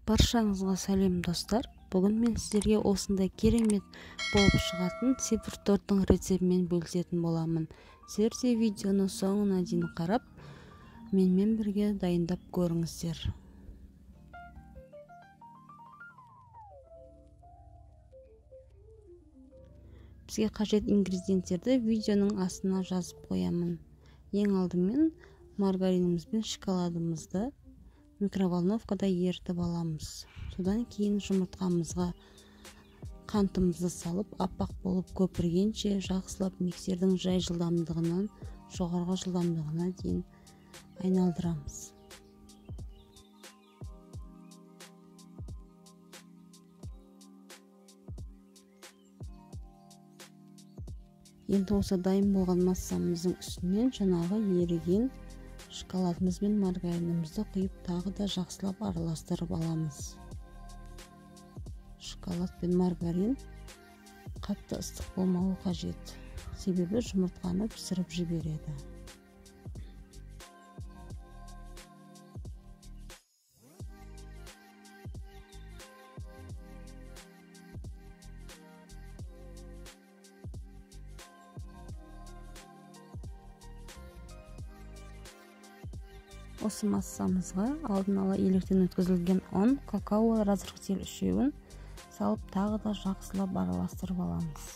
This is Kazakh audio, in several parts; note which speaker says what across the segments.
Speaker 1: Баршаңызға сәлем достар. Бүгін мен сіздерге осындай керемет болып шығатын сиыр торттың рецептімен бөлісетін боламын. Сіздер де видеоны соңына дейін қарап, менімен бірге дайындап көріңіздер. Бізге қажет ингредиенттерді видеоның астына жазып қоямын. Ең алдымен маргариніміз бен шоколадымызды микроволновкада ерітіп аламыз. Содан кейін жұмыртқамызға қантымызды салып, аппақ болып көпіргенше жақсылап миксердің жай жылдамдығынан жоғарғы жылдамдығына дейін айналдырамыз. Енді осы дайын болған массамыздың үстінен жаңағы еріген шоколадымыз бен маргаринімізді құйып, тағы да жақсылап араластырып аламыз. Шоколад пен маргарин қатты ыстық болмауы қажет, себебі жұмыртқаны пісіріп жібереді. Осы массамызға алдын ала електен өткізілген ұн, какао, разрыхитель үшеуін салып, тағы да жақсылап араластырып аламыз.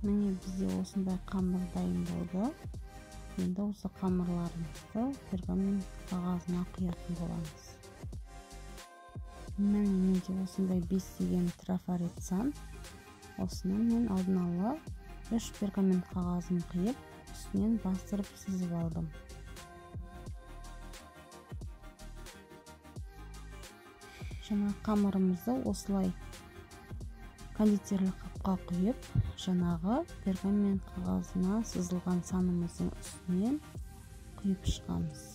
Speaker 1: Міне бізде осындай қамыр дайын болды. Енді осы қамырларымызды пергамент қағазына құятын боламыз. Міне менде осындай 5 деген трафарет сан. Осыны мен алдын ала 3 пергамент қағазын қиып, үстінен бастырып сызып алдым. Жаңа қамырымызды осылай кондитерлік қапқа құйып, жаңағы пергамент қағазына сызылған санымыздың үстінен құйып шығамыз.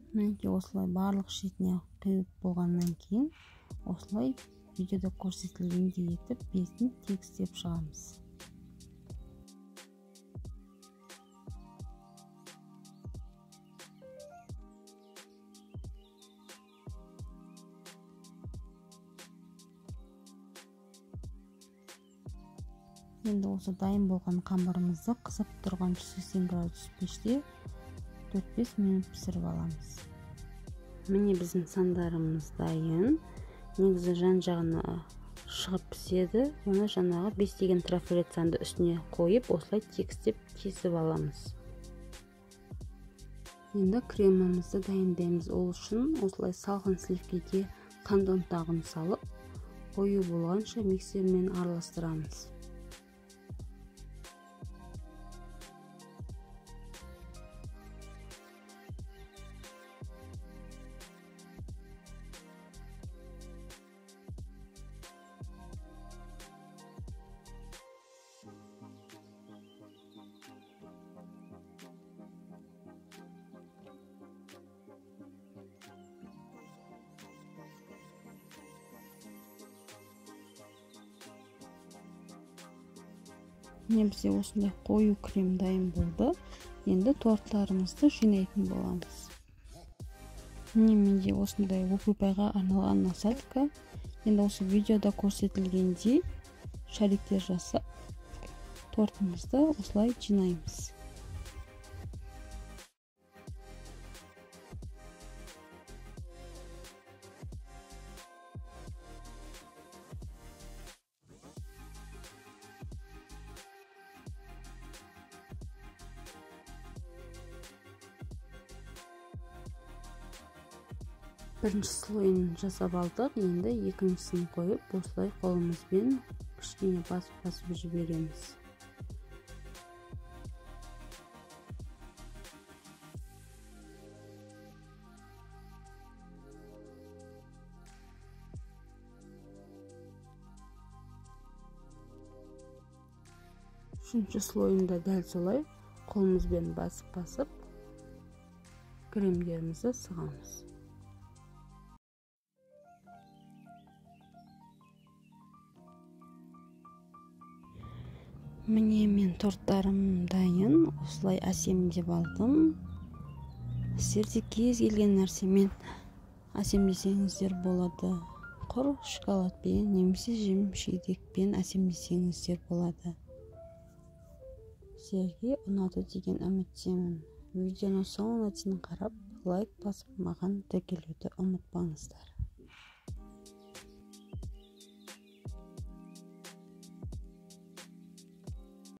Speaker 1: Мінекей осылай барлық шетіне құйып болғаннан кейін осылай видеода көрсетілгендей етіп бетін тегістеп шығамыз. Енді осы дайын болған қамырымызды қызып тұрған 180 градус пеште 4-5 минут пісіріп аламыз. Міне біздің сандарымыз дайын. Негізі жан-жағына шығып піседі. Оны жаңағы 5 деген трафарет санды үстіне қойып, осылай тегістеп кесіп аламыз. Енді кремімізді дайындаймыз. Ол үшін осылай салқын сливкеге қант ұнтағын салып, қою болғанша миксермен араластырамыз. Міне бізде осындай қою крем дайын болды. Енді торттарымызды жинайтын боламыз. Міне менде осындай өкілбайға арналған насадка. Енді осы видеода көрсетілгендей шариктер жасап, тортымызды осылай жинаймыз. Бірінші слойын жасап алдық, енді екіншісін қойып, осылай қолымызбен кішкене басып-басып жібереміз. Үшінші слойын да дәл солай қолымызбен басып-басып кремдерімізді сығамыз. Міне мен торттарым дайын, осылай әсемдеп алдым. Сіздер де кез келген нәрсемен әсемдесеңіздер болады. Құр шоколадпен немесе жеміс-жидекпен әсемдесеңіздер болады. Сіздерге ұнады деген үміттемін. Видеоны соңына дейін қарап, лайк басып, маған тіркелуді ұмытпаңыздар.